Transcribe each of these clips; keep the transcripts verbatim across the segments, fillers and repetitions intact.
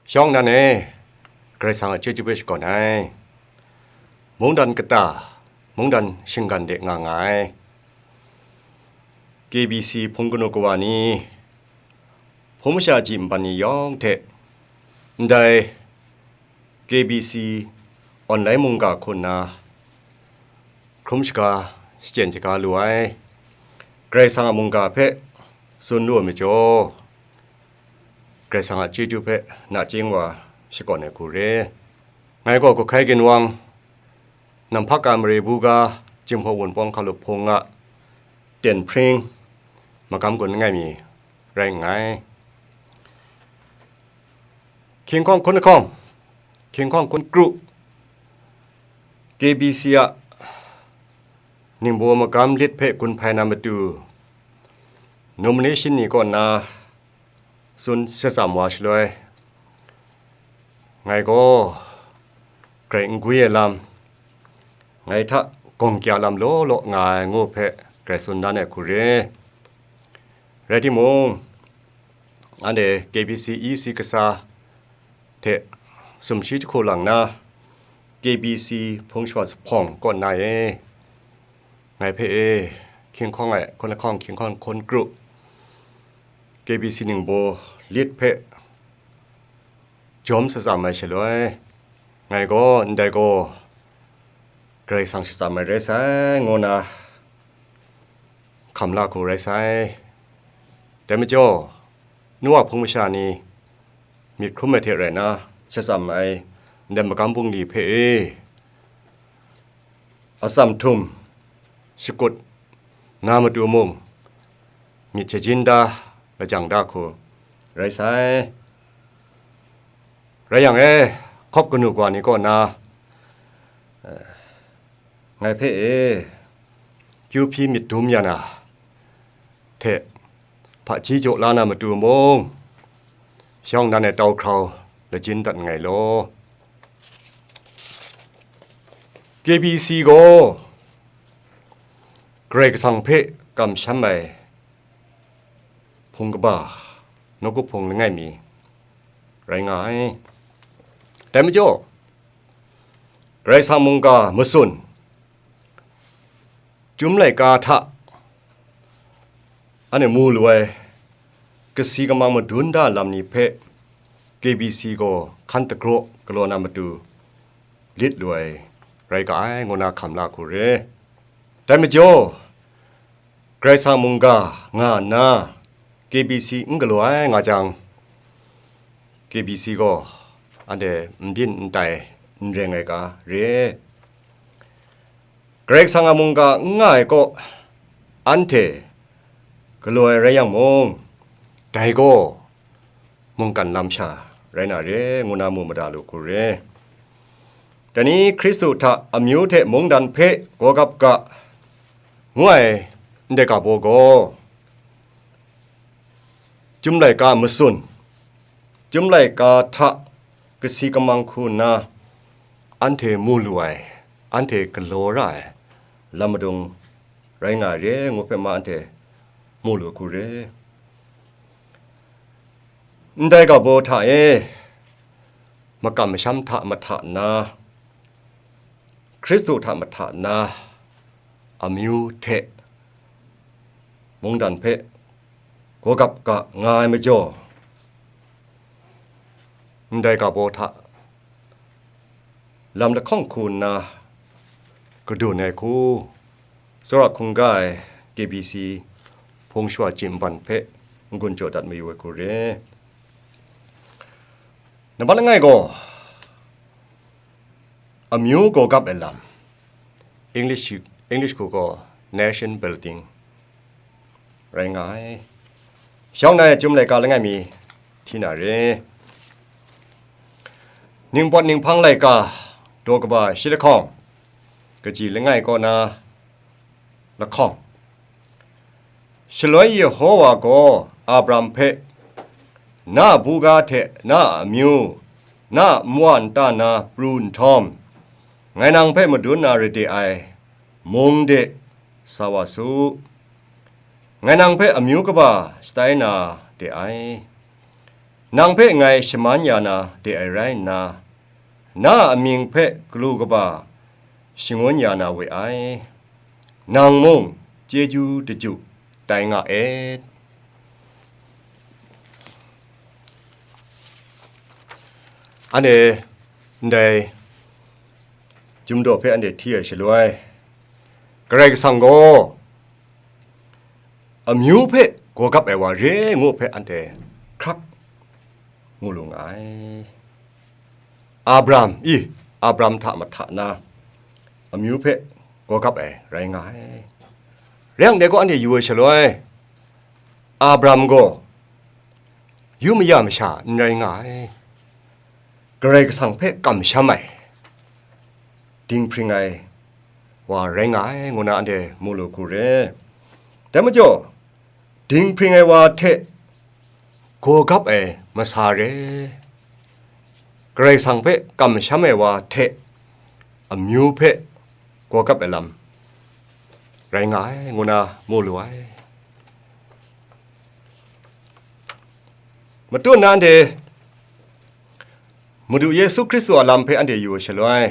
Shawng nan e, Karai Kasang a chyeju hpe shakawn ai. Mungdan kata, mungdan shinggan de nga nga ai K B C hpung kanu kawa ni, hpung masha ji nban ni yawng hte, ndai K B C online mungga hku nna hkrum shaga, shachyen shaga lu ai Karai Kasang a mungga hpe tsun lu ai majaw, Karai Kasang a chyeju hpe nachying wa shakawn ai hku re. Ngai gaw Kut Hkai Ginwang, Namhpak Ga Mare Buga, Jinghpaw Wunpawng Hkalup Hpung a ten hpring magam gun langai mi rai nngai. Hkying hkawng hkun lahkawng, hkying hkawng hkun kru, K B C a ningbaw magam lit hpe gun hpai na matu, nomination ni kaw nna tsun shatsam wa shaloi, ngai gaw grai n gwi ai lam, ngai hta gawng kya lam law law nga ai ngu hpe grai tsun dan ai hku re. Rai timung, anhte K B C E C kasa hte sumshi jahku lang na, K B C hpung shawa zuphpawng kaw nna e, ngai hpe e, hkying hkawng ai hkun lahkawng, hkying hkawng hkun kru, K B C ningbaw lit hpe jawm shatsam ai shaloi, ngai gaw ndai gaw Karai Kasang shatsam ai rai sai, ngu nna hkam la hku rai sai. Dai majaw, nu wa hpung masha ni myit hkrum ai hte rai nna shatsam ai ndai magam bungli hpe e, atsam htum shakut na matu mung, myit shajin da, lajang da hku rai sai. Rai yang e, hkawp kanu kawa ni kaw nna, eh, ngai hpe e, kyu hpyi myit dum ya na hte, hpaji jaw la na matu mung, shawng nan e tau hkrau lajin dat nngai law. K B C gaw Karai Kasang hpe kamsham ai hpung kaba, nawku hpung langai mi rai nga ai. Dai majaw, Karai Kasang mungga matsun, Chyum laika hta anhte mu lu ai kasi kamang madun da lam ni hpe K B C gaw hkan dagraw galaw na matu lit lu ai rai ga ai, ngu na hkam la hku re. Dai majaw, Karai Kasang mungga nga nna K B C n galaw ai nga jang, K B C gaw anhte n byin n tai n reng ai ga re. Karai Kasang a mungga n nga ai kaw, anhte galaw ai rai yang mung, dai gaw mungkan lam sha rai na re, ngu na mu mada lu hku re. Dai ni Hkristu hta amyu hte mungdan hpe gaw gap ga, ngu ai ndai ga baw gaw, Chyum laika matsun, Chyum laika hta kasi kamang hku nna anhte mu lu ai, anhte galaw ra ai lam madung rai nga ai re, ngu hpe ma anhte mu lu hku re. Ndai ga baw hta e, makam masham hta mahta nna, Hkristu hta mahta nna, amyu hte mungdan hpe gaw gap ga nga ai majaw, ndai ga baw hta lam lahkawng hku nna kadun ai hku, tsawra hkungga ai K B C hpung shawa ji nban hpe n-gun jaw dat mayu ai hku re. Nambat langai gaw, amyu gaw gap ai lam, English, English hku gaw nation building rai nga ai. Shawng nan e Chyum laika langai mi hti na re. Ningpawt ninghpang laika daw kaba shi lahkawng, kaji langai kaw na lahkawng. Shaloi Yehowa gaw Abram hpe, "Na a buga hte na a amyu, na a nwa nta na pru nhtawm, ngai nang hpe madun na ra de ai mung de sa wa su. Ngai nang hpe amyu kaba shatai na de ai. Nang hpe ngai shaman ya na de ai rai nna, na a amying hpe galu kaba shangun ya na we ai. Nang mung chyeju daju tai nga et. Anhte ndai Chyum daw hpe anhte hti ai shaloi, Karai Kasang gaw amyu hpe gawgap ai wa re ngu hpe anhte hkrak mu lu nga ai. Abraham, i, Abraham hta mahta na amyu hpe gawgap ai rai nga ai. Rai yang de gaw anhte yu ai shaloi, Abraham gaw yu maya masha n rai nga ai. Karai Kasang hpe kamsham ai, dinghpring ai wa rai nga ai, ngu na anhte mu lu hku re. Dai majaw, dinghpring ai wa hte gawgap ai masa re, Karai Kasang hpe kamsham ai wa hte amyu hpe gawgap ai lam rai nga ai, ngu na mu lu ai. Matut na anhte Madu Yesu Hkristu a lam hpe anhte yu ai shaloi,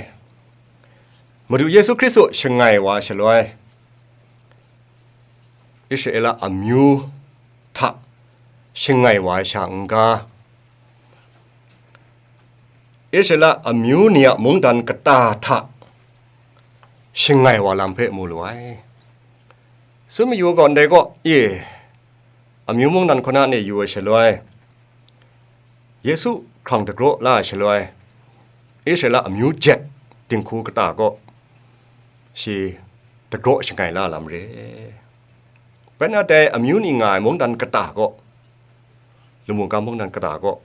Madu Yesu Hkristu shangai wa shaloi, Israela amyu hta shangai wa ai sha n-ga, Israela amyu ni a mungdan kata hta shangai wa lam hpe mu lu ai. Tsun mayu gaw ndai gaw, e, amyu mungdan hkawna ni yu ai shaloi, Yesu hkrang dagraw la ai shaloi, Israela amyu jet dinghku kata gaw shi dagraw shangai la lam re. Bai na dai amyu ni nga ai mungdan kata gaw, lamu ga mungdan kata gaw,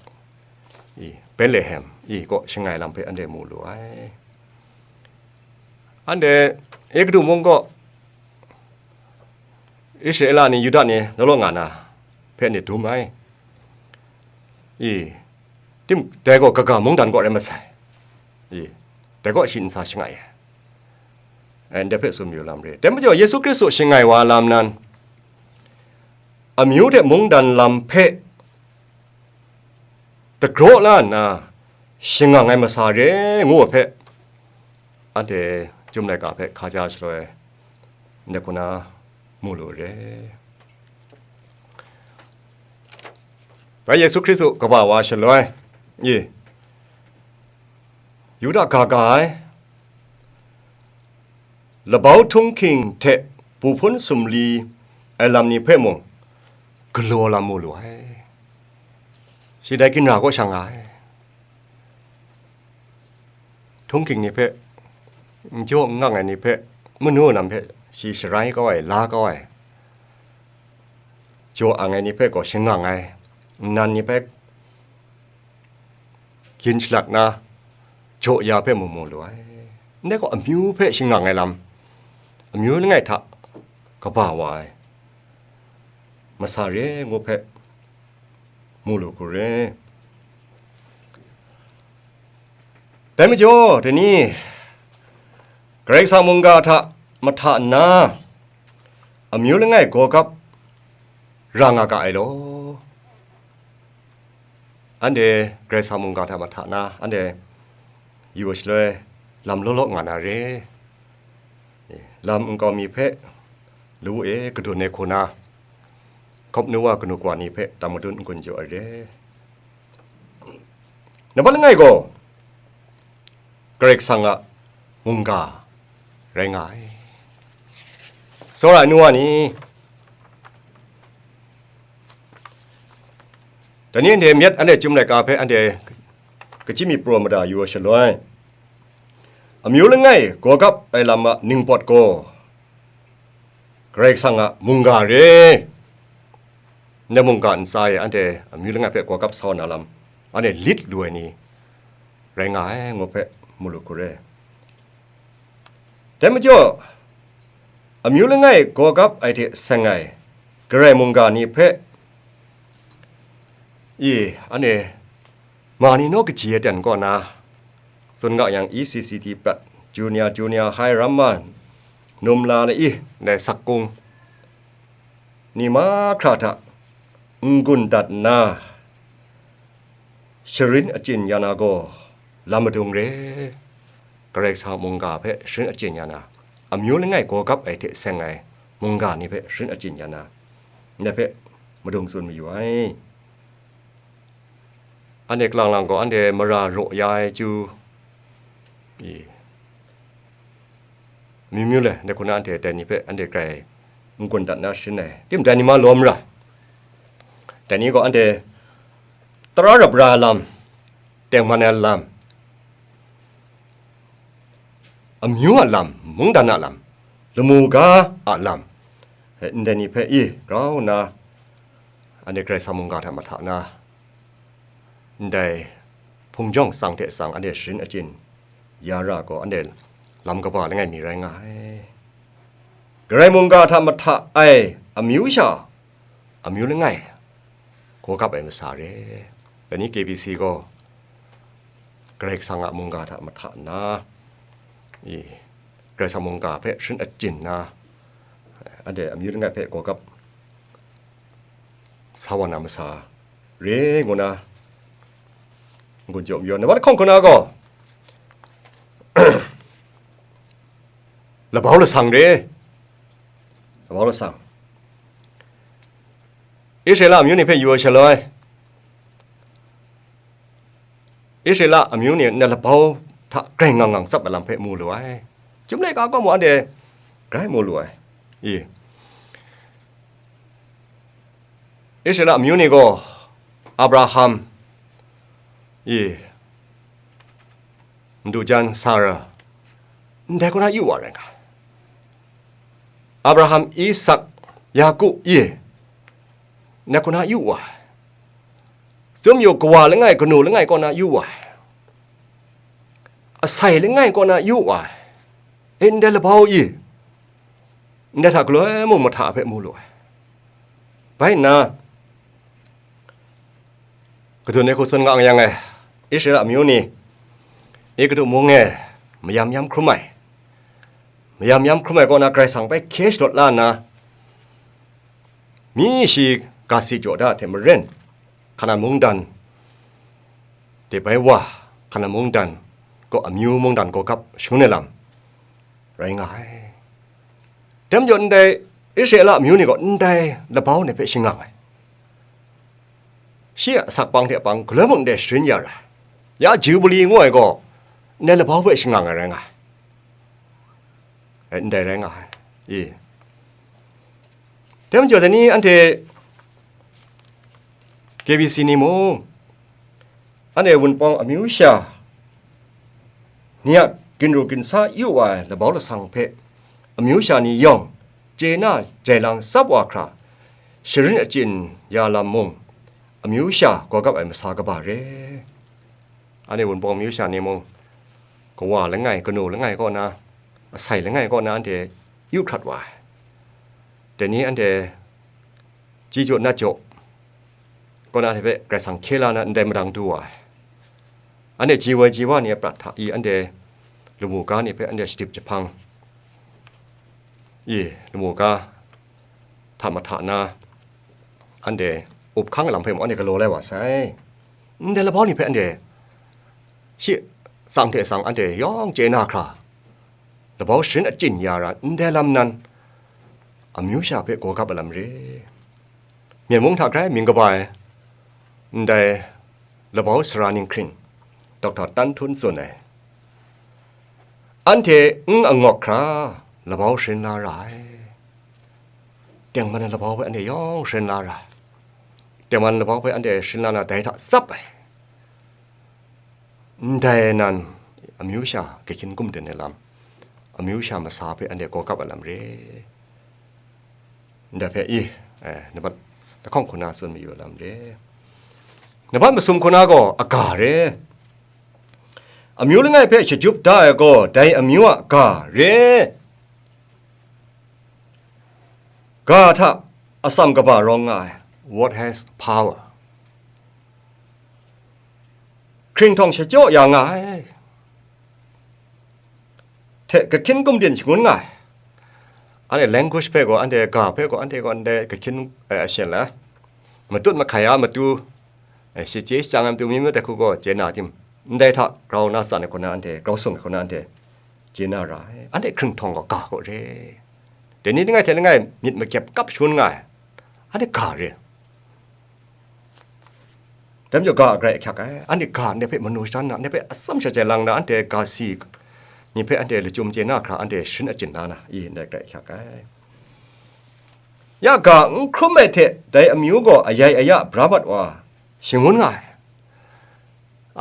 i, Betlehem i gaw shangai lam hpe anhte mu lu ai. Anhte Egutu mung gaw, Israela ni, Yuda ni law law nga na hpe anhte dum ai. I, tim, dai gaw kaga mungdan kaw rai masai. I, dai gaw shi n sa shangai ai. Ai, ndai hpe tsun mayu lam re. Dai majaw, Yesu Hkristu shangai wa lam nan, amyu hte mungdan lam hpe dagraw la nna, shangang ai masa re ngu ai hpe, anhte Chyum laika hpe hkaja shaloi, ndai hku na mu lu re. Bai Yesu Hkristu kaba wa shaloi, i, Yuda ga ga ai, labau htunghking hte bu hpun sumli ai lam ni hpe mung galaw lam mu lu ai. Shi dai ginra kaw sha nga ai. Htunghking ni hpe, n jaw n ngang ai ni hpe, manu lam hpe shi sharai kau ai, la kau ai, jaw ang ai ni hpe gaw shangang ai, nnan ni hpe gyin shalat na, jaw ya hpe mu mu lu ai. Ndai gaw amyu hpe shangang ai lam, amyu langai hta kaba wa ai masa re ngu hpe mu lu hku re. Dai majaw, dai ni, Karai Kasang mungga hta mahta nna, amyu langai gawgap ra nga ga ai law. Anhte Karai Kasang mungga hta mahta na, anhte yu ai shaloi, lam law law nga na re. Lam nkau mi hpe, lawu e kadun ai hku na, hkawp nu wa kanu kawa ni hpe tam madun n-gun jaw ai re. Nambat langai gaw, Karai Kasang a mungga rai nga ai. Tsawra ai nu wa ni, dai ni anhte myit anhte Chyum laika hpe anhte kachyi mi praw mada yu ai shaloi, amyu langai gawgap ai lam a ningpawt gaw, Karai Kasang a mungga re. Ndai mungga ntsa e anhte amyu langai hpe gawgap sa na lam, anhte lit lu ai ni rai nga ai, ngu hpe mu lu hku re. Dai majaw, amyu langai gawgap ai hte seng ai Karai mungga ni hpe, i, anhte ma ni naw kaji aten kaw na, tsun ga yang, E C C T prat, junior, junior high, ramma, numla lai, ndai sakung ni mahkra hta n-gun dat nna, sharin achyin ya na gaw, lam madung re, Karai Kasang mungga hpe sharin achyin ya na, amyu langai gawgap ai hte seng ai mungga ni hpe sharin achyin ya na, ndai hpe madung tsun mayu ai. Anhte kalang lang gaw, anhte mara raw ya ai chyu, i, amyu myu le, ndai hku na anhte dai ni hpe anhte grai n-gun dat na sharin ai. Tim dai ni ma lawm ra. Dai ni gaw anhte tara rap ra ai lam, tengman ai lam, amyu a lam, mungdan a lam, lamu ga a lam, ndai ni hpe i grau nna, anhte Karai Kasang mungga hta mahta na, ndai hpung jawng tsang hte tsang anhte sharin achyin ya ra gaw, anhte lam kaba langai mi rai nga ai. Karai mungga hta mahta ai amyu sha, amyu langai, gawgap ai masa re. Dai ni K B C gaw Karai Kasang a mungga hta mahta nna, i, Karai Kasang mungga hpe sharin achyin nna, anhte amyu langai hpe gawgap sa wa na masa re ngu na n-gun jaw mayu ai. Nambat lahkawng hku na gaw, labau lasang re, labau lasang. Israela amyu ni hpe yu ai shaloi, Israela amyu ni ndai labau hta grai ngang ngang tsap ai lam hpe mu lu ai. Chyum laika gaw mung anhte grai mu lu ai. I, Israela amyu ni gaw Abraham, i, madu jan Sara, ndai kaw na yu wa rai nga ai. Abraham, Isak, Yaku, i, ndai kaw na yu wa ai. Chyum yu, kawa langai, kanu langai kaw na yu wa ai. Asai langai kaw na yu wa ai. E, ndai labau i, ndai hta galoi mung mahta hpe mu lu ai. Bai nna, kadun ai hku tsun nga yang e, Israela amyu ni Egutu mung e mayam yam hkrum ai, mayam yam hkrum ai kaw na Karai Kasang bai hkye shadawt la nna, myi shi ga si jaw da hte maren, Hkanan mungdan de bai wa, Hkanan mungdan gaw amyu mungdan gawgap shangun ai lam rai nga ai. Dai majaw, ndai Israela amyu ni gaw ndai labau ni hpe shangang ai. Shi a asak pang hte pang galoi mung ndai sharin ya ra ai. Ya Jubili ngu ai gaw ndai labau hpe shangang ai rai nga ai. E, ndai rai nga ai. I. Dai majaw, dai ni anhte K B C ni mung, anhte Wunpawng amyu sha ni a ginru ginsa yu wa ai labau lasang hpe, amyu sha ni yawng chye na jai lang tsap wa hkra, sharin achyin ya lam mung, amyu sha gawgap ai masa kaba re. Anhte Wunpawng amyu sha ni mung, kawa langai, kanu langai kaw na, asai langai kaw na anhte yu hkrat wa ai. Dai ni anhte chyeju na jaw kaw na hte hpe Karai Kasang hkye la na ndai madang du wa ai. Anhte ji woi ji wa ni a prat hta i, anhte lamu ga ni hpe anhte shadip jahpang i, lamu ga hta mahta na, anhte up hkang lam hpe mung anhte galaw lai wa sai. Ndai labau ni hpe anhte shi tsang hte tsang anhte yawng chye na hkra, labau sharin achyin ya ra ndai lam nan, amyu sha hpe gawgap ai lam re. Myen mung hta grai mying kaba ai ndai labau sara ninghkring, Dokta Tan Htun tsun ai, anhte n angawk hkra labau sharin la ra ai. Tengman ai labau hpe anhte yawng sharin la ra ai. Tengman ai labau hpe anhte sharin la na, dai hta tsap ai. Ndai nan, amyu sha kahkyin gumden ai lam, amyu sha masa hpe anhte gawgap ai lam re. Ndai hpe i, eh, nambat lahkawng hku na tsun mayu ai lam re. Nambat masum hku na gaw aga re. Amyu langai hpe shachyup da ai gaw dai amyu a ga re. Ga hta atsam kaba rawng nga ai, what has power? Hkringhtawng shachyaw ya nga ai hte kahkyin gumden shangun nga ai. Anhte language hpe gaw, anhte ga hpe gaw, anhte gaw ndai kahkyin, eh, ashen la, matut mahkai a matu, E, shi chye shajang ai matu mi mi dai hku gaw chye na tim, ndai hta grau na tsan ai hku na anhte, grau sung ai hku na anhte chye na ra ai. Anhte hkringhtawng gaw ga gaw re. Dai ni langai hte langai myit makyep kap shangun nga ai, anhte ga re. Dai majaw ga grai ahkyak ai. Anhte ga ndai hpe manu shadan na, ndai hpe atsam sha jai lang na, anhte ga si ni hpe anhte lachyum chye na hkra, anhte sharin achyin la na, i ndai grai ahkyak ai. Ya ga n hkrum ai hte dai amyu gaw ayai aya bra mat wa, shangun nga ai.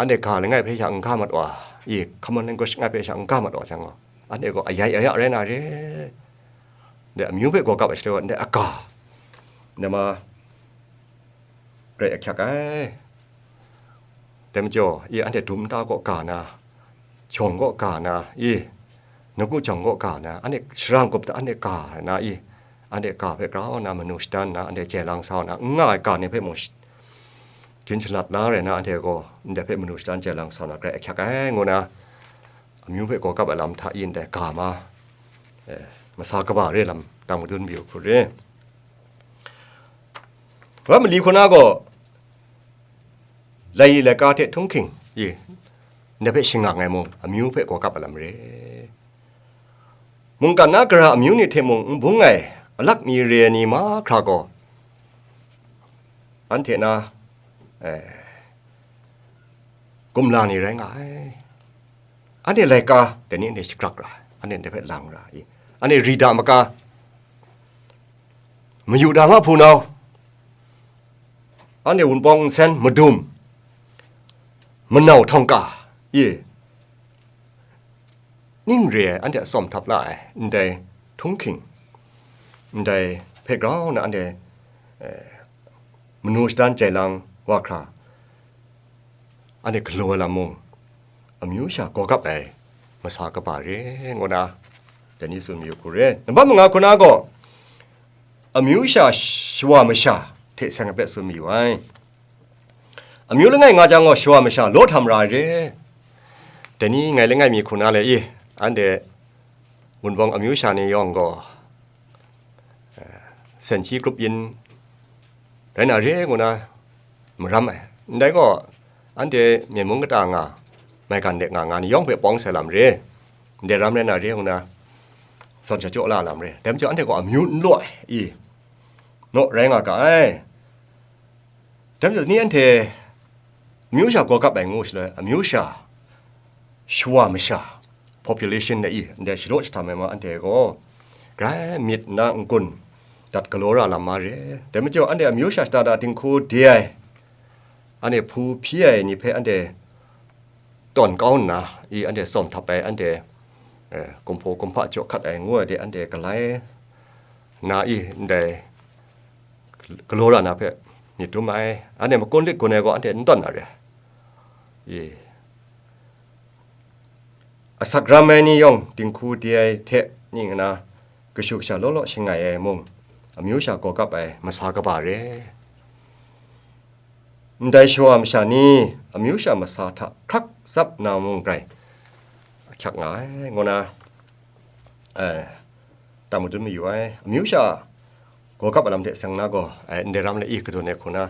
Anhte ga langai hpe sha n ga mat wa, i, common language langai hpe sha n ga mat wa sai gaw, anhte gaw ayai aya rai na re. Ndai amyu hpe gaw gap ai shaloi gaw, ndai aga, ndai ma, grai ahkyak ai. Dai majaw, i, anhte dum nta gaw ga na, jawng gaw ga na, i, nawku jawng gaw ga na, anhte sharang gup hta anhte ga na, i, anhte ga hpe grau na manu shadan na, anhte jai lang sa na, n nga ai ga ni hpe mung shi-, gyin shalat la rai na, anhte gaw ndai hpe manu shadan jai lang sa na, grai ahkyak ai, ngu na, amyu hpe gaw gap ai lam hta i ndai ga ma, eh, masa kaba re lam tang madun mayu hku re. Wa mali hku na gaw, lai laika hte htunghking i, ndai hpe shangang ai mung, amyu hpe gaw gap ai lam re. Mungkan na gara amyu ni hte mung n bung ai, alak mi re ai ni mahkra gaw, anhte na, eh, kumla ni rai nga ai. Anhte laika, dai ni anhte shagrak ra, anhte ndai hpe lang ra i, anhte ri da maga, mayu da ma hpunau, anhte wunpawng nsen madum, manau htawng ka, i, ning re ai, anhte atsawm htap la ai, ndai htunghking, ndai hpe grau na anhte, eh, manu shadan jai lang wa hkra, anhte galaw ai lam mung, amyu sha gaw gap ai masa kaba re, ngu na, dai ni tsun mayu hku re. Nambat manga hku na gaw, amyu sha shawa masha hte seng ai hpe tsun mayu ai. Amyu langai nga jang gaw, shawa masha law htam ra ai re. Dai ni ngai langai mi hku na le i, anhte wunpawng amyu sha ni yawng gaw, eh, sen shi grup yin rai na re ngu na maram ai. Ndai gaw, anhte myen mung kata nga, maigan de nga nga ni yawng hpe pawng sai lam re. Ndai ram rai na re ngu na, zawn shachyaw la lam re. Dai majaw anhte gaw amyu n law ai, i, naw rai nga ga ai. Dai majaw ni anhte amyu sha gaw gap ai ngu shaloi, amyu sha, shawa masha, population na i, ndai shadaw jahtam ai ma anhte gaw, grai myit na n-gun dat galaw ra lam ma re. Dai majaw anhte amyu sha shada da dinghku de ai, anhte hpu hpyi ai ni hpe anhte tawn kau nna, i, anhte tsawm htap ai, anhte, eh, kumhpaw kumhpa jaw hkat ai ngu ai de, anhte galai na i, ndai galaw ra na hpe myit dum ai, anhte makun lit gun ai gaw anhte n tawn na re. I, asak ram ai ni yawng dinghku de ai hte ning nna, kashu kasha law law shangai ai mung, amyu sha gaw gap ai masa kaba re. Ndai shawa masha ni amyu sha masa hta hkrak tsap na mung rai ahkyak nga ai, ngu na, eh, tang madun mayu ai. Amyu sha gaw gap ai lam hte seng na gaw, eh, ndai ram le i kadun ai hku na,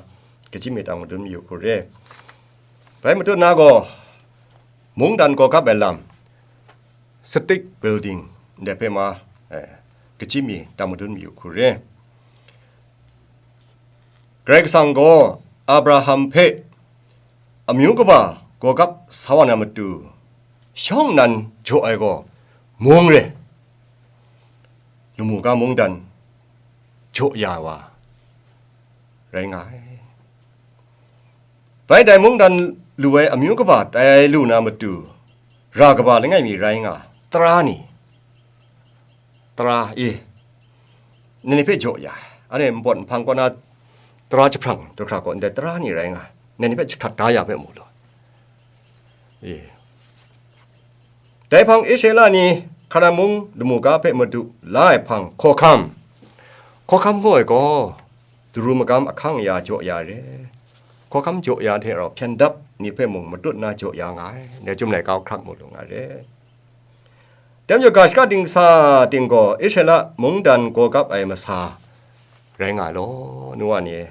kachyi mi tang madun mayu hku re. Bai matut na gaw, mungdan gaw gap ai lam, static building, ndai hpe ma, eh, kachyi mi tang madun mayu hku re. Karai Kasang gaw Abraham hpe amyu kaba gaw gap sa wa na matu, shawng nnan jaw ai gaw mung re, lamu ga mungdan jaw ya wa rai nga ai. Bai dai mungdan lu ai amyu kaba tai lu na matu, ra kaba langai mi rai nga, tara ni, tara e, nani hpe jaw ya ai, anhte npawt nhpang kaw na tara jahprang du hkra gaw ndai tara ni rai nga, nani hpe jahkrat da ya hpe mu law. E. Dai hpang Israela ni Hkaran mung lamu ga hpe madu la ai hpang hkawhkam, hkawhkam ngu ai gaw, daru magam ahkang aya jaw ya re, hkawhkam jaw ya hte rau hpyen dap ni hpe mung matut na jaw ya nga ai, dai chyum laika hkrak mu lu nga re. Dai majaw ga shaka dingsa ting gaw Israela mungdan gaw gap ai masa rai nga ai law, nu wa ni e.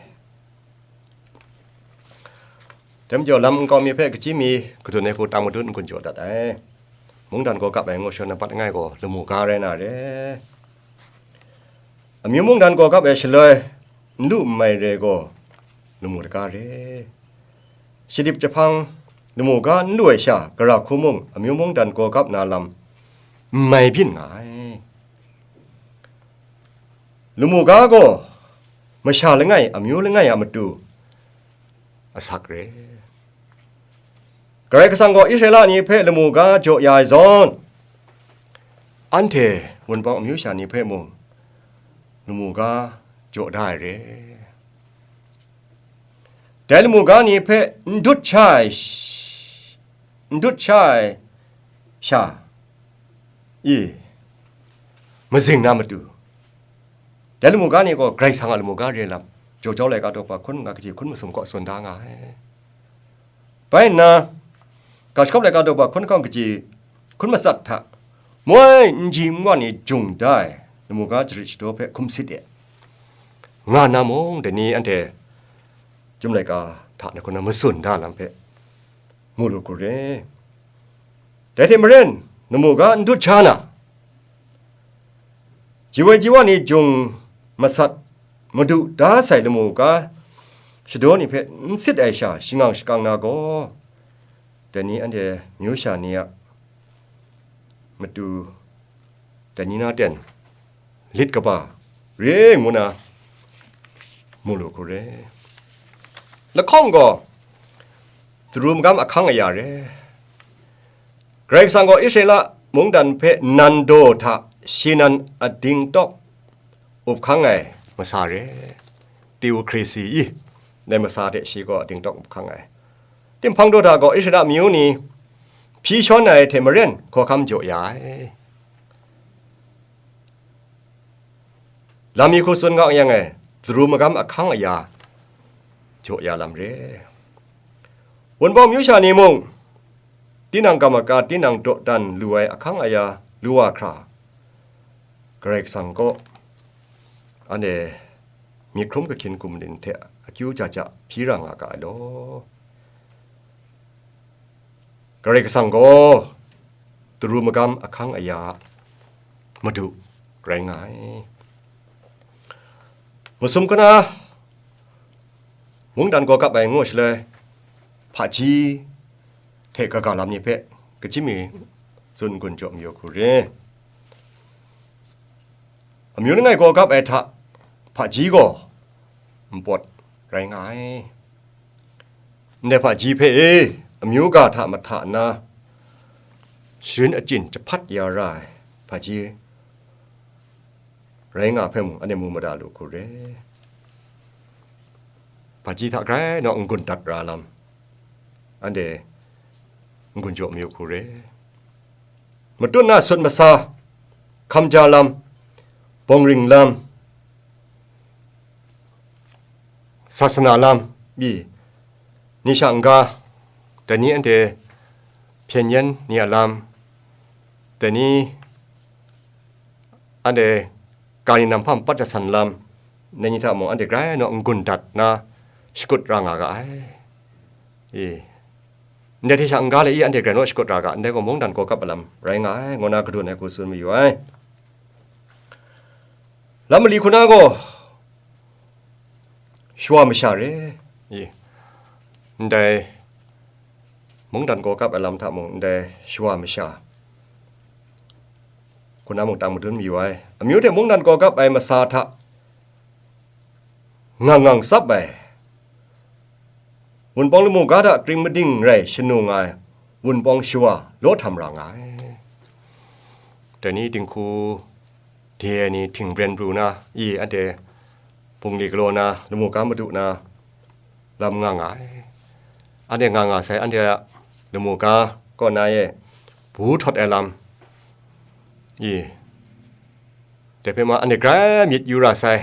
Dai majaw, lam nkau mi hpe kaji mi kadun ai hku tang madun n-gun jaw dat ai. Mungdan gaw kap ai ngu sha na bat langai gaw lamu ga rai na re. Amyu mungdan gaw kap ai shaloi, n lu n mai re gaw, lamu daga re. Shadip jahpang lamu ga n lu ai sha, gara hku mung amyu mungdan gaw kap na lam n mai byin nga ai. Lamu ga gaw masha langai, amyu langai a matu asak re. Karai Kasang gaw Israela ni hpe lamu ga jaw ya ai zawn, anhte Wunpawng amyu sha ni hpe mung lamu ga jaw da ai re. Dai lamu ga ni hpe n dut sha ai sh-, n dut sha ai sha, i, mazing na matu, dai lamu ga ni gaw Karai Kasang a lamu ga re lam, Jau Jau laika daw hpung hkun nga kaji hkun masum kaw tsun da nga ai. Bai nna, Ga Shagawp laika daw hpung hkun hkawng kaji hkun matsat hta, moi nji nwa ni jung da ai lamu ga jarit shadaw hpe hkum sit e, nga nna mung, dai ni anhte Chyum laika hta na hkun na matsun da lam hpe mu lu hku re. Dai hte maren, lamu ga n dut sha na, ji woi ji wa ni jung masat madu da sai lamu ga shadaw ni hpe n sit ai sha, shangang shakang na gaw, dai ni anhte myu sha ni a matu, dai ni na ten lit kaba re ngu na mu lu hku re. Lahkawng gaw, daru magam ahkang aya re. Karai Kasang gaw Israela mungdan hpe nan daw hta shi nan ading tawk up hkang ai masa re. Teokrasi i, dai masa hte shi gaw ading tawk up hkang ai. Tinghpang daw hta gaw Israela amyu ni hpyi shawn ai hte maren hkawhkam jaw ya ai. Lam mi hku tsun nga yang e, daru magam ahkang aya jaw ya lam re. Wunpawng myu sha ni mung, tinang kamaka, tinang dawdan lu ai ahkang aya lu wa hkra, Karai Kasang kaw anhte myit hkrum kahkyin kum nin hte akyu ja ja hpyi ra nga ga ai law. Karai Kasang gaw daru magam ahkang aya Madu rai nga ai. Masum kana mungdan gaw kap ai ngu shaloi, hpaji hte kaga lam ni hpe kaji mi tsun gun jaw mayu hku re. Amyu langai gaw kap ai hta hpaji gaw npawt rai nga ai. Ndai hpaji hpe e, amyu ga hta mahta na, sharin achyin jahpat ya ra ai hpaji rai nga hpe mung, anhte mu mada lu hku re. Hpaji hta grai naw n-gun dat ra lam, anhte n-gun jaw mayu hku re. Matut na sut masa, hkamja lam, bawngring lam, sasana lam, pyi, ni sha n-ga, dai ni anhte hpyen yen ni a lam, dai ni anhte ga ni namhpa mapat jasan lam, dai ni hta mung anhte grai naw n-gun dat na shakut ra nga ga ai. I, ndai hte sha n-ga le i anhte grai naw shakut ra ga, ndai gaw mungdan gaw kap ai lam rai nga ai, ngu na kadun ai hku tsun mayu ai. Lam mali hku na gaw, shawa masha re, i, ndai mungdan gaw kap ai lam hta mung, ndai shawa masha hku na mung tang madun mayu ai. Amyu hte mungdan gaw kap ai masa hta ngang ngang tsap ai, Wunpawng lamu ga hta kring mading rai shanu nga ai Wunpawng shawa law htam ra nga ai. Dai ni dinghku de ai ni hting bren pru na, i, anhte bungli galaw na, lamu ga madu na lam nga nga ai. Anhte nga nga sai, anhte a lamu ga kaw na e bu htawt ai lam, i, dai hpe ma anhte grai myit yu ra sai.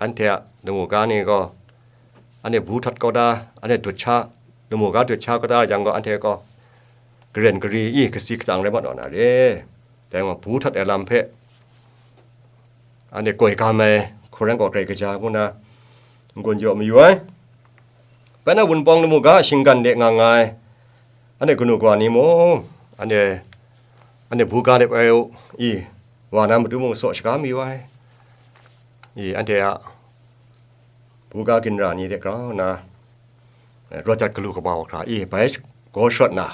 Anhte a lamu ga ni gaw, anhte bu htawt kau da, anhte dut sha, lamu ga dut sha kau da yang gaw, anhte gaw garen gari i, kasi katsang rai mat wa na re. Dai gaw bu htawt ai lam hpe anhte koi gam ai hku rai gaw, grai kaja ngu na n-gun jaw mayu ai. Bai na wunpawng lamu ga shinggan de nga nga ai, anhte kanu kawa ni mung, anhte, anhte buga de bai u, i, wa na matu mung saw shaga mayu ai, i, anhte a buga ginra ni de grau nna, eh, rawt jat galu kaba wa hkra, i, bai gaw sharawt na,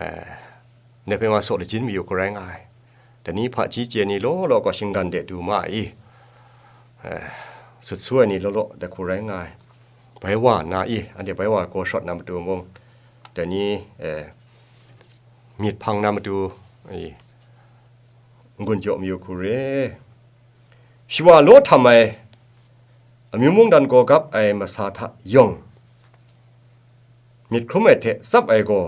eh, ndai hpe ma saw lajin mayu hku rai nga ai. Dai ni hpaji chye ni law law gaw shinggan de du ma ai, eh, sut su ai ni law law dai hku rai nga ai. Bai wa nna i, anhte bai wa gaw sharawt na matu mung, dai ni, eh, myit hpang na matu i, n-gun jaw mayu hku re. Shawa law htam ai, amyu mungdan gaw gap ai masa hta yawng, myit hkrum ai hte tsap ai gaw,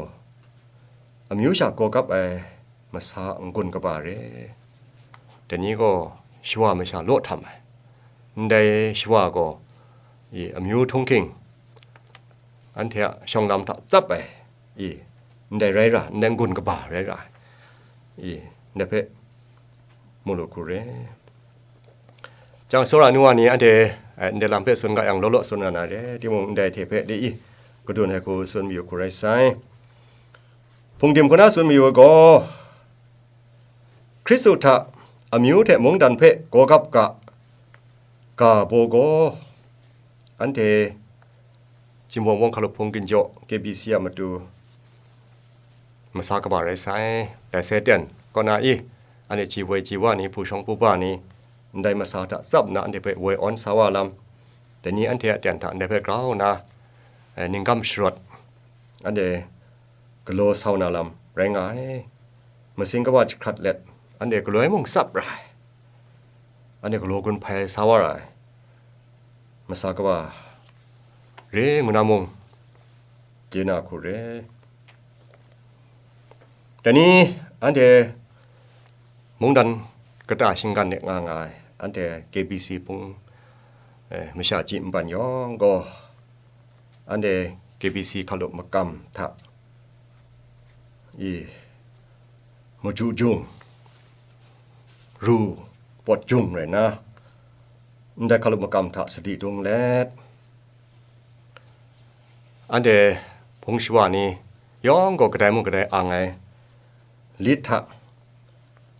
amyu sha gaw gap ai masa n-gun kaba re. Dai ni gaw shawa masha law htam ai, ndai shawa gaw, i, amyu htunghking, anhte a shawng lam hta tsap ai, i, ndai rai ra, ndai n-gun kaba rai ra ai, i, ndai hpe mu lu hku re. Jang tsawra nu wa ni anhte, eh, ndai lam hpe tsun ga yang, law law tsun na na re, timung ndai hte hpe de i, kadun ai hku tsun mayu hku rai sai. Hpungdim hku na tsun mayu ai gaw, Hkristu hta amyu hte mungdan hpe gaw gap ga, ga baw gaw, anhte Jinghpaw Wunpawng Hkalup Hpung Ginjaw K B C a matu masa kaba rai sai. Dai sai ten kaw na i, anhte ji woi ji wa ni, hpu shawng hpu ba ni, ndai masa hta tsap nna anhte hpe woi awn sa wa lam, dai ni anhte a ten hta ndai hpe grau nna, eh, ninggam sharawt, anhte galaw sau na lam rai nga ai. Masing kaba jahkrat let, anhte galoi mung tsap ra ai, anhte galaw gun hpai sa wa ra ai, masa kaba re ngu na mung, chye na hku re. Dai ni anhte mungdan kata shinggan de nga nga ai, anhte K B C hpung, eh, masha ji npan yawng gaw, anhte K B C hkalup makam hta, i, maju jung, ru pawt jung rai nna, ndai hkalup makam hta sadi dung let, anhte hpung shawa ni yawng gaw kadai mung kadai ang ai lit hta,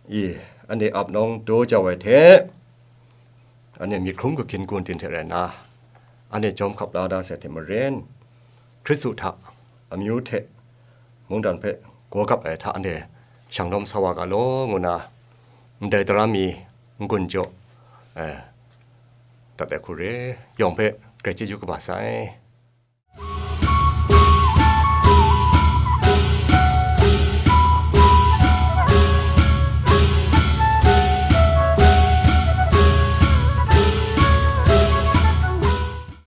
i, anhte ap nawng daw jau ai hte, anhte myit hkrum kahkyin gun tin hte rai nna, anhte jawm hkap la da sai hte maren, Hkristu hta amyu hte mungdan hpe gaw gap ai hta anhte shang lawm sa wa ga law, ngu nna, ndai tara mi n-gun jaw, eh, dat ai hku re, yawng hpe grai chyeju kaba sai.